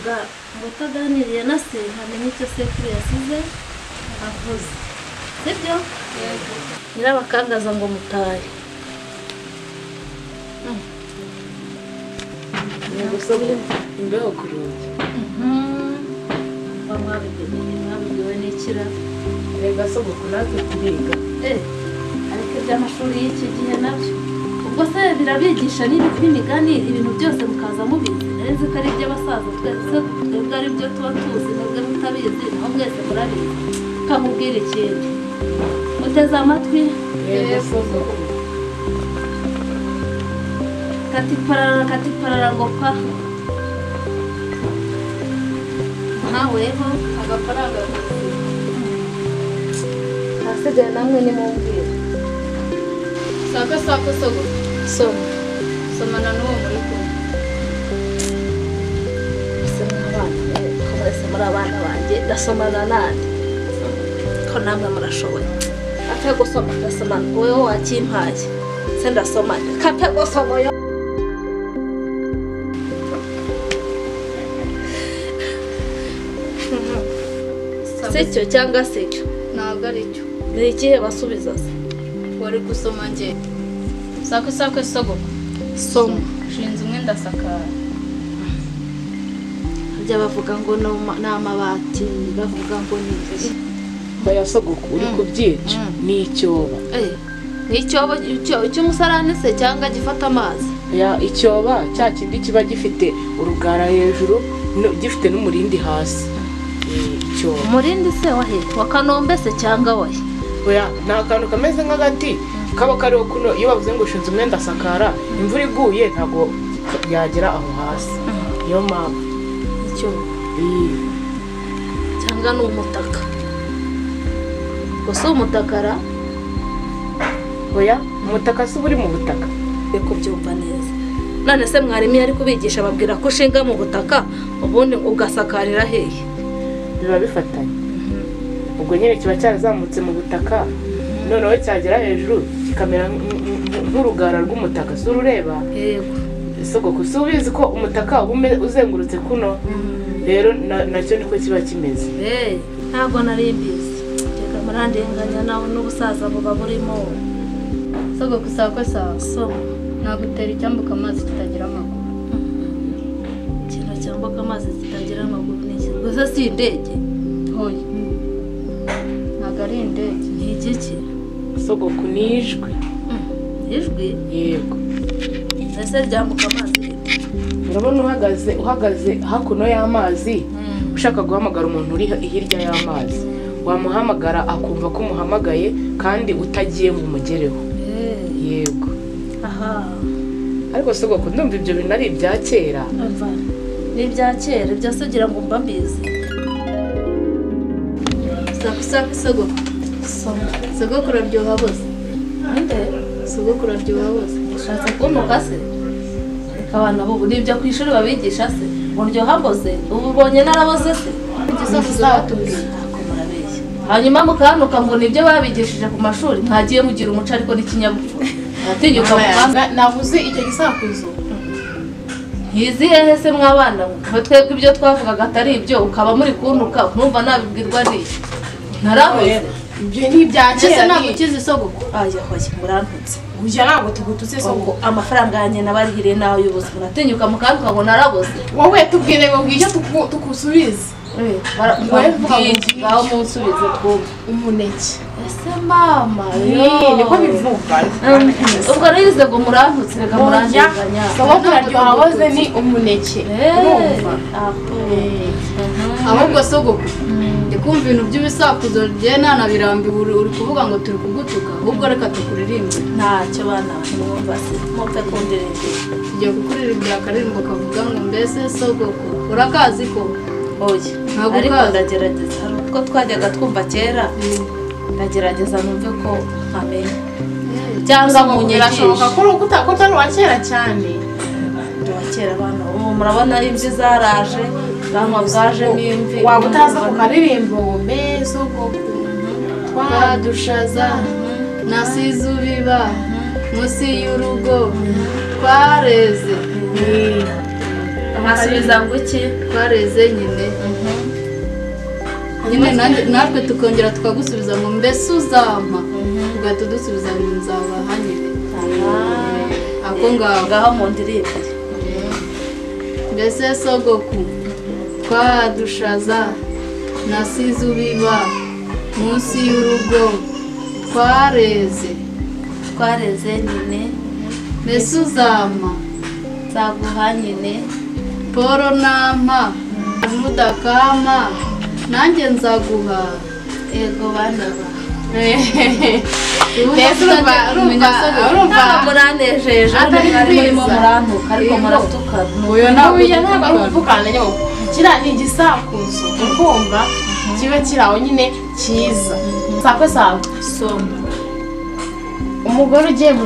Bavuga ngo utaganiriye na se ntamenya icyo sekuru yasize avuze, sibyo? Yego. Nyirabakangaza ngo mutahe. Yego sogokuru, imbeho ku rugi. Mwabibwiwe n'ikira. Rega sogokuru, natwe turiga. Ariko iby'amashuri y'iki gihe nabyo ubwo se birabigisha n'imigani, ibintu byose mukaza mubizi. Nari nzi ko ari iby'abasaza, twese twebwe ari byo tuba tuzi, mwebwe mutabizi, naho mwese murabizi. Kamubwira ikintu, uteze amatwi. Yego sogokuru. Katiparara katiparara ngo pa. Nkaweho agafaranga hasigaye namwe nimumbwire. Saka saka sogokuru. Soma. Somana n'uwo muri kumwe. Ese mw'abana ko mwese muri abana banjye, ndasomana nande ko namwe murashoboye? Apfe gusoma, ndasomana wowe wakimpaye se, ndasomana kapfe gusoma yo. Sicyo cyangwa sicyo? Ntabwo ari cyo. Ni ikihe basubiza se? Wari gusoma njye. Saka saka sogokuru. Soma. Shinze umwe ndasakara. Harya bavuga ngo ni amabati, bavuga ngo ni iki? Oya sogokuru, uri kubyica, ni icyoba. Ni icyobo cy'umusarani se cyangwa gifata amazi? Ya icyoba cya kindi kiba gifite urugara hejuru, gifite n'umurindi hasi. Icyoba. Umurindi se wahe? Wa Kanombe se cyangwa wahe? Oya, ni akantu kameze nk'agati kaba kariho kuno, iyo bavuze ngo ushinze umwenda asakara, imvura iguye ntabwo yagera aho hasi. Niyo mpamvu. Icyoba. Cyangwa ni umutaka. Gusa umutakara? Oya, umutaka si uri mu butaka. Uri kubyumva neza. None se mwarimu yari kubigisha ababwira ko ushinga mu butaka ubundi ugasakarira hehe? Biba bifatanye. Ubwo nyine kiba cyarazamutse mu butaka, noneho cyagera hejuru kikamera nk'urugara rw'umutaka. Si urureba? Yego. Sogokuru, si ubizi ko umutaka uba uzengurutse kuno? Rero nacyo niko kiba kimeze. Ntabwo nari mbizi. Reka murandenganya nawe n'ubusaza buba burimo. Sogokuru, sakwe sawa. Soma. Nagutera icyambuka amazi kitagira amaguru. Ikintu cyambuka amazi kitagira amaguru ni iki? Gusa si indege? Hoya. Ntabwo ari indege. Ni igiki? Sogokuru, ni ijwi. Ijwi? Yego. Ese ryambuka amazi? Urabona uhagaze hakuno y'amazi, ushaka guhamagara umuntu uri hirya y'amazi, wamuhamagara akumva ko umuhamagaye kandi utagiye ngo umugereho. Yego. Aha. Ariko sogokuru, ndumva ibyo bintu ari ibya kera. Ni ibya kera, ibyo se ugira ngo mba mbizi. Saka saka sogokuru. Soma. Sogokuru aryoha bose. Ande? Sogokuru aryoha bose. Ushatse kuntuka se? Reka abana b'ubu n'ibyo ku ishuri babigisha se? Uryoha bose? Ubu ubonye naraboze se? Igisakuzo batubwiye. Ntako murabeshya. Hanyuma mukahanuka ngo nibyo babigishije ku mashuri, mwagiye mugira umuco ariko n'ikinyabupfura. Atinyuka mukaza. Navuze icyo gisakuzo. Ntizi hehe se mwabana mwe? Twebwe ibyo twavugaga atari ibyo, ukaba muri kuntuka, ntumva nabibwirwa n'iki? Naraboze. Ibyo ni ibya kera. Ese ntabwo ukizi sogokuru? Aya hoya, murantutse. Ujya ntabwo tugututse sogokuru. Amafaranga yanjye nabarihiriye nawe y'ubuzima. Uratinyuka mukantuka ngo naraboze. Wowe tubwire ngo ngicyo tukusubize. Ngaho munsubize twumve. Umuneke. Ese mama, niko bivuga. Ubwo rero ngo murantutse, reka murandenganya. Sogokuru aryoha boze ni umuneke. Urumva? Ahubwo sogokuru, ndi kumva ibintu by'ibisakuzo njye nanabirambiwe, uri kuvuga ngo turi kugutuka, ahubwo reka tukuririmbire. Ntacyo bana mwumva se, mupfe kundiririmbira. Tugiye kukuririmbira akaririmbo kavuga ngo mbese sogokuru, urakazi ko? Oya, ariko ndagerageza. Hari utwo twajyaga twumva kera, ndagerageza numve ko nkamenya. Cyangwa munyigishe. Birashoboka ko utari uwa kera cyane. Ndi uwa kera bana, ubu murabona imvi zaraje, ubwanwa bwajemo imvi. Waba utazi ako karirimbo ngo mbe sogokuru twadushaza nasize ubiba munsi y'urugo twareze. Asubiza ngo iki? Twareze nyine. Nyine natwe tukongera tukagusubiza ngo mbese uzampa, ugahita udusubiza ngo nzabaha nyine. Ako ngaho. Ngaho mu ndirimbo. Mbese sogoku twadushaza nasize ubiba munsi y'urugo twareze. Twareze nyine. Mbese uzampa, nzaguha nyine. Poro nampa nudakama nanjye nzaguha. Ego bana ba. Mbese urumva muranejeje murimo murantuka ariko muratukana. Oya ntabwo ari ugutukana nyine, kiriya ni igisakuzo ukumva kiba kiri aho nyine cyiza. Sakwe sakwe. Soma. Umugore ugiye mu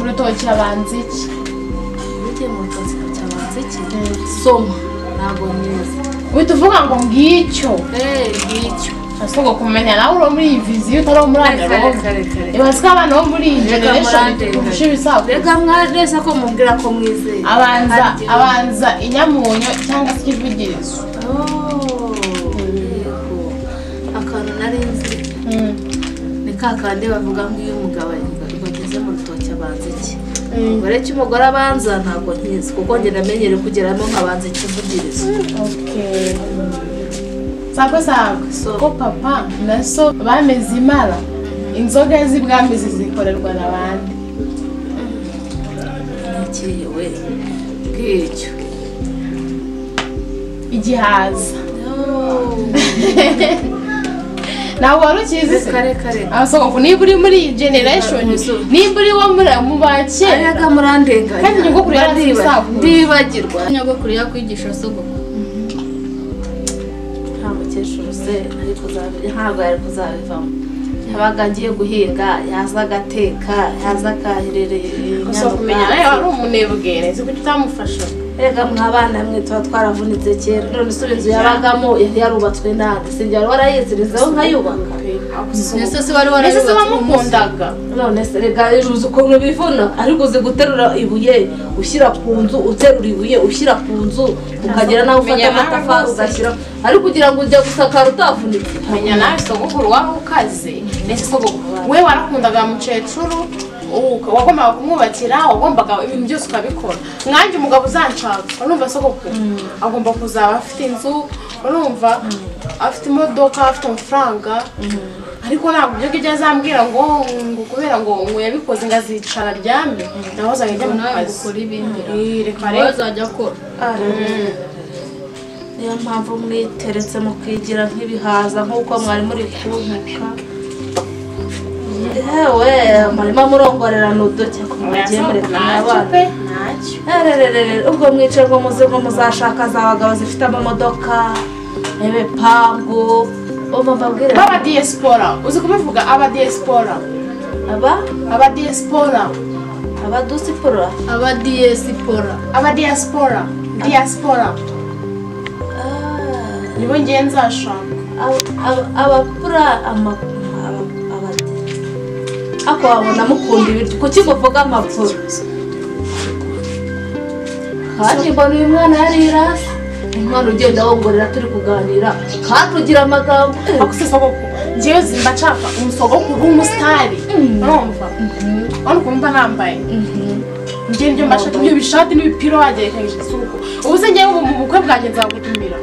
rutoki abanza iki? Ugiye mu rutoki abanza iki? Soma. Ntabwo nyizi. Uhita uvuga ngo ngicyo. Ngicyo. Asongo kumenya nawe uri muri iyi viziyo utari muri analogue. Ibaze ko abana bo muri iyi generation kurusha ibisakuzo. Reka mwarese ko mumbwira ko mwizeye. Abanza inyamunyo cyangwa se ikivugirizo. Akantu nari nzi ni kakandi bavuga ngo iyo umugabo ageze mu rutoki abanza iki? Umugore cy'umugore abanza ntabwo nkizi kuko njye namenyereye kugeramo nkabanza ikivugirizo. Sakwe sakwe. Ko papa na so bameze imara, inzoga z'ibwami zizikorerwa n'abandi. Niki we ngicyo. Igihaza. Nawe wari ukizi se? Kare. Abasogokuru niba uri muri iyi generation, niba uri wo muri mu ba kera. Arega murandenganya. Kandi nyogokuru yarazi ibisakuzo. Ndibagirwa. Nyogokuru yakwigisha sogokuru. Nta mukecuru se ntabwo yari kuzabivamo. Yabaga agiye guhinga, yaza agateka, yaza akahirereye. Gusa kumenya nawe wari umunebwe, nzi kuki utamufasha. Erega mwabana mwe tuba twaravunitse kera. None se inzu yabagamo yari yarubatswe nande? Sinjye wari warayizirizeho nkayubaka. Ese se wari warayubatse wamukundaga? None se rega uzi ukuntu bivuna, ariko uzi guterura ibuye ushyira ku nzu, uterura ibuye ushyira ku nzu, ukagera naho ufata amatafari ugashyira, ariko kugira ngo ujya gusakara utavunitse. Menya nawe sogokuru wari ukaze. Ndetse sogokuru we warakundaga mukecuru, wagombaga kumwubakira, wagombaga ibintu byose ukabikora. Mwanjye umugabo uzanshaka, urumva sogokuru agomba kuzaba afite inzu, urumva afite imodoka, afite amafaranga. Ariko ntabwo ibyo ngibyo azambwira ngo kubera ngo yabikoze ngo azicara aryame, nawe azajya ajya mu kazi. Reka reka azajya akora. Niyo mpamvu mwiteretse mukigira nk'ibihaza nk'uko mwari muri kuntuka. Yewe murimo murongorerana uduke mugiye murekana abana. Ubwo mwicaye ngo muze ngo muzashaka za bagabo zifite amamodoka, ibipangu, umva mbabwire. Aba diaspora, uzi kubivuga aba diaspora. Aba diaspora. Aba diaspora. Aba diaspora. Aba diaspora. Diaspora. Nibo ngiye nzashaka. Abapura ako wabona mukunda ibiryo kuki muvuga amapfura? Kandi mbona uyu mwana yarirase, umwana ugenda wongorera turi kuganira kandi ugira amagambo. Ako se sogokuru njyewe zimba nshaka umusogokuru w'umusitari, urumva? Urabona ukuntu mba nambaye? Njye nibyo mba nshaka, ibyo bishati n'ibipira wagerekeranyije isuku. Ubu se njyewe mu bukwe bwanjye nzagutumira.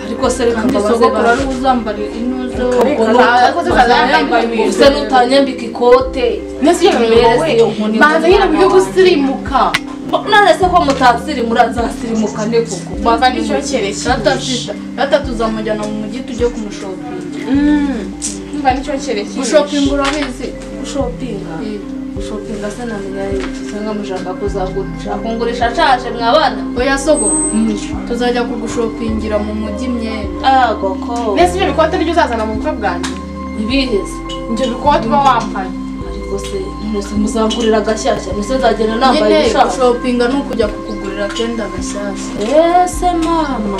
Ariko se reka mbabaze sogokuru ari uzambara inuzo ubuse n'utanyambika ikote. Banza nyine mu byo gusirimuka. None se ko mutasirimu nzasirimuka ne koko? Bava nicyo cyerekezo. Data tuzamujyana mu mujyi tujye kumushopinga. Umva nicyo cyerekezo. Gushopinga urabizi? Gushopinga? Gushopinga se namenya cyangwa mushaka kuzagurisha kungurisha nshaje mwabana? Oya sogo, tuzajya kugushopingira mu mujyi imyenda. Agoko. Nese ibyo bikote nibyo uzazana mu bukwe bwanjye? Ibiheze. Ibyo bikote uba wambaye. Ariko se nese muzangurira agashyashya, nese nzagenda nambaye ibishaka. Gushopinga ni ukujya kukugurira akenda gashyashya. Ese mama.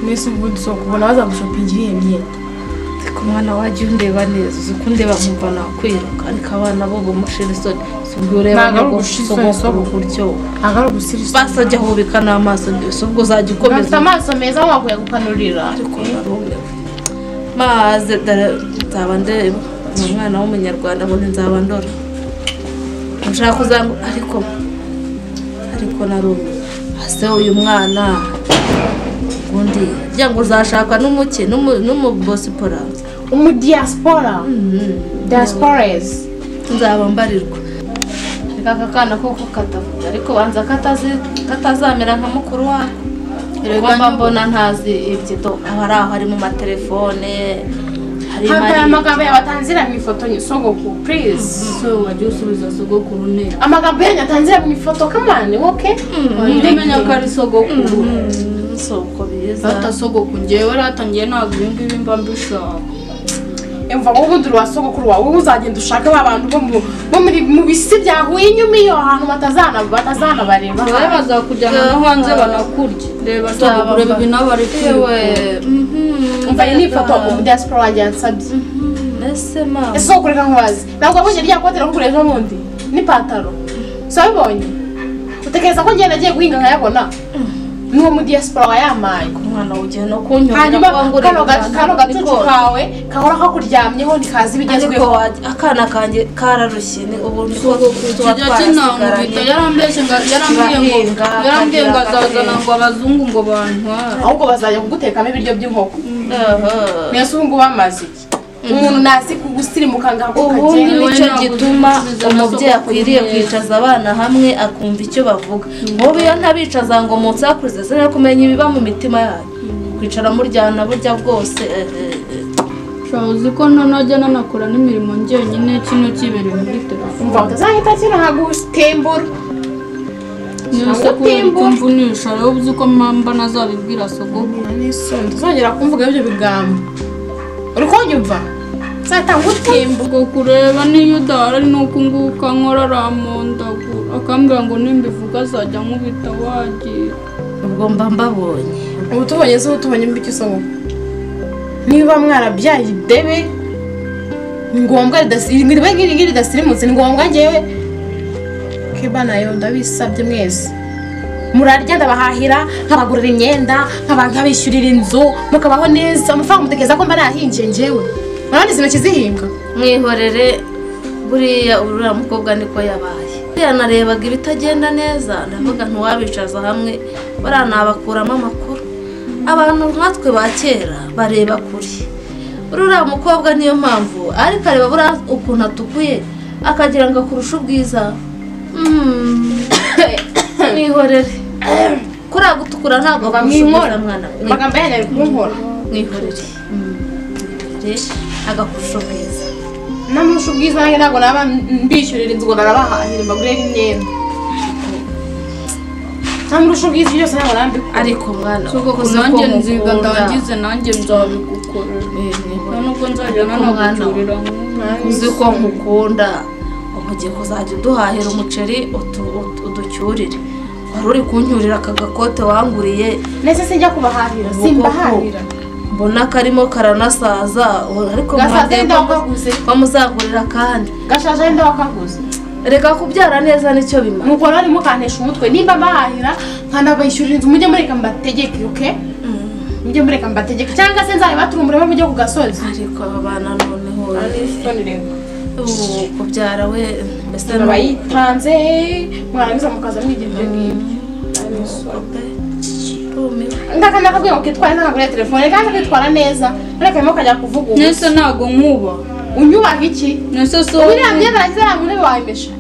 Nese ubu kubona bazagushopingira iyo myenda. Ariko mwana wajya undeba neza, uzi ko undeba nkumva nakwiruka, ariko abana bo bamushira isoni. Ubwo ureba sogokuru gutyo basi ajya hubika n'amaso mbese ubwo uzajya ukomeza afite amaso meza wakwiye gukanurira. Ariko narumiwe maze dore nzaba ndeba ni umwana w'umunyarwanda ngo nzaba ndora nshaka kuzangu ariko narumiwe ase uyu mwana ubundi rya ngo uzashaka n'umuke n'umubosipora umudiaspora diasporas nzaba mbarirwa. Aka kana koko katavuga ariko banza katazamera nka mukuru wako. Reka mbona ntazi ibyo aba ari aho ari mu matelefone hari mari amagambo yabatanzira mu ifoto sogokuru please. So wajya usubiza sogokuru neza amagambo yanyu atanzira mu ifoto kamane okay ndimenya ko ari sogokuru soko biza ata sogokuru ngewe ratangiye ntabwo ibi ngibi mba mbishaka. Emva wowe ubundi wa sogokuru wawe uzagenda ushaka abantu bo muri mu bisi byahuye inyuma iyo ahantu batazana bareba wowe bazakujyana no hanze banakurya. Reba sogokuru ibi nabari kwiwe. Umva iyi ni ifoto umu diaspora wanjye yansabye. Ese mama ese sogokuru reka nkubaze ntabwo wabonye rya kote nakuguriye ejo bundi n'ipantaro si wabibonye utekereza ko njye nagiye guhinga nkayabona n'uwo mu diaspora wayamaye umwana ugiye no kunyura hanyuma kano gacucu kawe kahora kakuryamyeho ntikazi ibigezweho. Akana kanjye kararushye ni ubu niko twasigaranye yarambeshye ngo yarambwiye ngo azazana ngo abazungu ngo bantware ahubwo bazajya kugutekamo ibiryo by'inkoko. Mbese ubu ngubu bamaze iki umuntu nazi kugusirimuka ngaho ubundi nicyo gituma umubyeyi akwiriye kwicaza abana hamwe akumva icyo bavuga. Wowe iyo ntabicaza ngo munsakuze sinari kumenya ibiba mu mitima yanyu kwicara muryana burya bwose. Uzi ko ntanajya nanakora n'imirimo njyenyine kino kibereye muri telefone. Umva utazahita kino nkagutembura nese kubera icyo mvunisha rero uzi ko mpamba nazabibwira sogokuru n'isoni tuzongera kumvuga ibyo bigambo uri kunyumva nzatanga utimba. Ubwo kureba niyo udahari nuko nguka nkora aramondagura akambwira ngo nimbivuga azajya nkubita wagiye. Ubwo mba mbabonye ubu tubonye se tubonye mbiki sogokuru niba mwarabyaye idebe ni ngombwa ridasirimutse ni ngombwa ngewe keba nayo ndabisabye mwese murarya ndabahahira nkabagurira imyenda nkabishyurira inzu mukabaho neza amafaranga mutekereza ko mba nayahingiye ngewe murabona izi ntoki zihinga. Mwihorere buriya uriya mukobwa niko yabaye buriya narebaga ibitagenda neza ndavuga ntiwabicaza hamwe buriya nabakuramo amakuru. Abantu nkatwe ba kera bareba kure uriya mukobwa niyo mpamvu ariko areba buriya ukuntu atukuye akagira ngo akurushe ubwiza. Mwihorere kuriya gutukura ntabwo bamwinkora mwana amagambo yanyu ari kunkora. Mwihorere agakurusha ubwiza namurusha ubwiza nanjye ntabwo naba mbishyurira inzu ngo narabahahira mbagurire imyenda namurusha ubwiza byose ntabwo nambikora. Ariko mwana sogokuru nanjye nziga ndangize nanjye nzabigukorera nubwo nzajya nanagucyurira uzi ko nkukunda ugiye kuzajya uduhahira umuceri uducyurire wari uri kunyurira aka gakote wanguriye nese sinjya kubahahira simbahahira mbona karimo karanasaza ariko ko muzagurira kandi gashaje wenda wakaguze. Reka kubyara neza nicyo bimara nuko rero mukantesha umutwe nimba mbahahira nkanabishyurira inzu mujye mureka mbategeke okay mujye mureka mbategeke cyangwa se nzabibatura umurima mujye ku gasozi. Ariko aba bana noneho ubu kubyara we mbese bayitanze mwarangiza mukaza mwigira ibyo ngibyo. Ndaka nakabwiye ngo kitware ntabwo telefone kandi kwitwara neza reka mo kajya kuvuga ubu nese ntago nkuba unyubaha iki nese so uriya myenda nagize muri wayimesha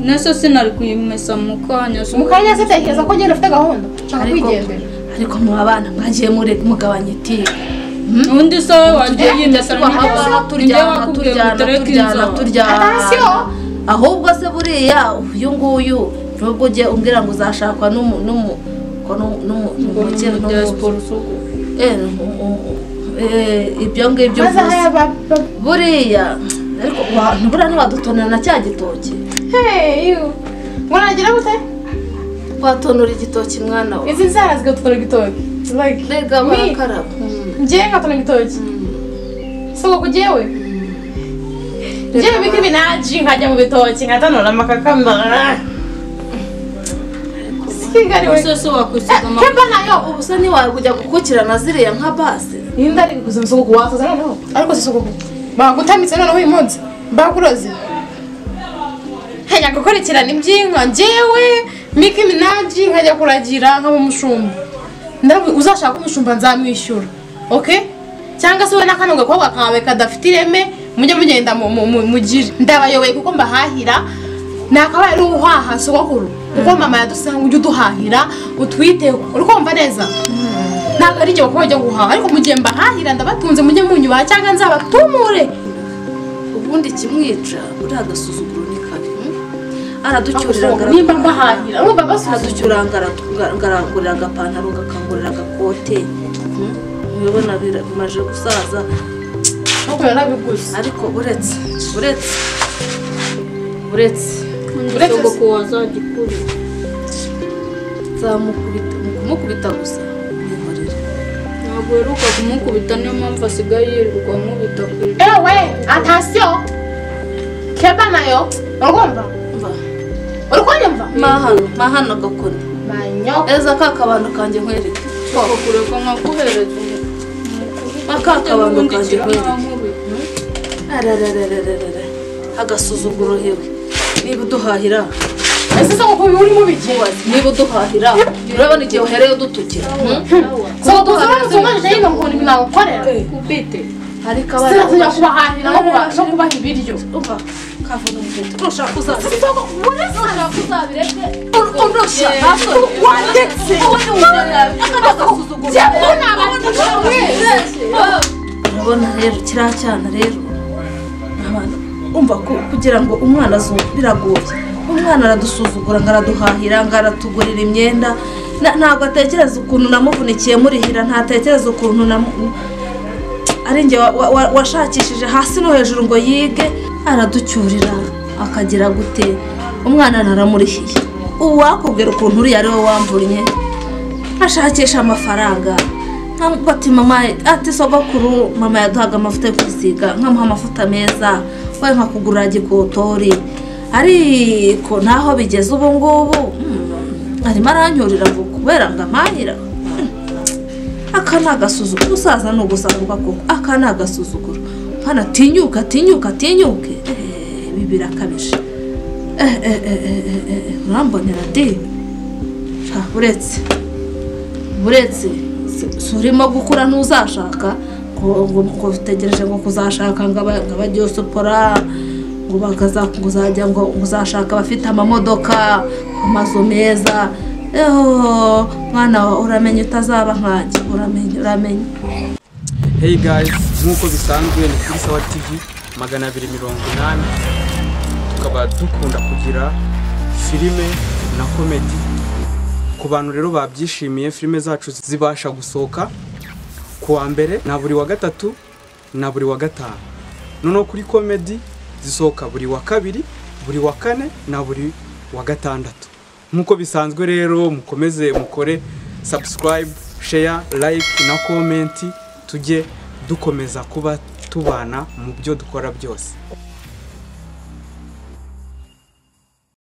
nese sinari kuyimesa mukanya mukanya se tekereza ko ngenda ufite gahunda nshaka kwigendera. Ariko mu abana mwagiye muri mugabanye itiga undi so wagiye yimesa turyana ahubwo se buriya uyu nguyu nubwo ugiye umbwira ngo uzashakwa n'umu ibyo ngibyo buriya ariko buriya ntiwadutonera na cya gitoki. Ngo nagira gute watonora igitoki mwana we izi nzara zigatonora igitoki rega barakaraba njyewe nkatonora igitoki sogoko ujyewe Njye bika ibinaji nkajya mu bitoki nkatanura amakakamba. Kigali we. Ese wakwisiga amavuta. Keba nayo ubusa ni wawe kujya gukukirana ziriya nka basi. Ninda ari kuza sogokuru wasaza noneho. Ariko si sogokuru. Bagutamitse noneho uyu munsi. Bakuroze. Hanya gukurikirana iby'inka njyewe Nicki Minaj nkajya kuragira nkaba umushumba. Ndabu uzashaka umushumba nzamwishyura. Okay? Cyangwa se we nakano gakobwa kawe kadafite ireme mujye mugenda mugire. Ndabayoboye kuko mbahahira. Nakabaye ari uhaha sogokuru. Kuko mama yadusanga ujye uduhahira utwite uri kumva neza. Ntabwo ari igihe bakobwa guhaha ariko mugiye mbahahira ndabatunze mujye munyubaha cyangwa nzabatumure. Ubundi kimwica uri agasuzuguro ni kabi. Araducyurira nimba mbahahira urumva basuducyuranga ngarangurira agapantaro ngakangurira agakote. Mubona bimaje gusaza. Nuko yarabiguze. Ariko uretse sogokuru wazagikura. Nzamukubita kumukubita gusa mwihorere. Ntabwo uheruka kumukubita niyo mpamvu asigaye yirirwa amubita kuri. Ewe attention. Keba nayo urumva? Uri kunyumva? Mahano gakoni. Manyo. Eza kakabando kanjye nkwereke. Sogokuru ko nkakuhereza. Akakabando kanjye nkwereke. Arararararara. Agasuzuguro hewe. Niba uduhahira. Ese sogokuru uri mu biki? Niba uduhahira. Urabona igihe uhereye udutukira. Sogokuru uzumanje yino ngo ninagukorera. Kubite. Ariko abana kubahahira no kubaha ibiryo. Umva kavuna umuheto. Ushaka uzabireke. Uzabireke. Undusha. Wandetse. Urabona rero kiriya cyana rero abantu umva kugira ngo umwana biragoye. Umwana aradusuzugura ngo araduhahira ngo aratugurira imyenda ntabwo atekereza ukuntu namuvunikiye murihira ntatekereza ukuntu ari njye washakishije hasi no hejuru ngo yige araducyurira akagira gute umwana naramurihiye. Uwakubwira ukuntu uriya ari we wamvunnye ashakisha amafaranga ati mama ati sogokuru mama yaduhaga amavuta yo kwisiga nkamuha amavuta meza we nkakugurira gikotori ariko ntaho bigeze ubu ngubu arimo aranyurira ngo kubera ngo ampahira. Aka ni agasuzuguro umusaza ni ugusaruka koko aka ni agasuzuguro mwana tinyuka tinyuka tinyuke ibi birakabije urambonera di uretse urimo gukura ntuzashaka ngo utegereje ngo kuzashaka ngo abadiyosipora ngo uzajya ngo uzashaka abafite amamodoka amazu meza. Mwana wawe uramenye utazaba nkanjye uramenye. Hey guys, nk'uko bisanzwe ni kuri Sawa TV 280 tukaba dukunda kugira filime na comedy. Ku bantu rero babyishimiye filime zacu zibasha gusohoka ku wa mbere na buri wa gatatu na buri wa gatanu. Noneho kuri comedy zisohoka buri wa kabiri, buri wa kane na buri wa gatandatu. Nkuko bisanzwe rero mukomeze mukore subscribe, share, like na comment tujye dukomeza kuba tubana mu byo dukora byose.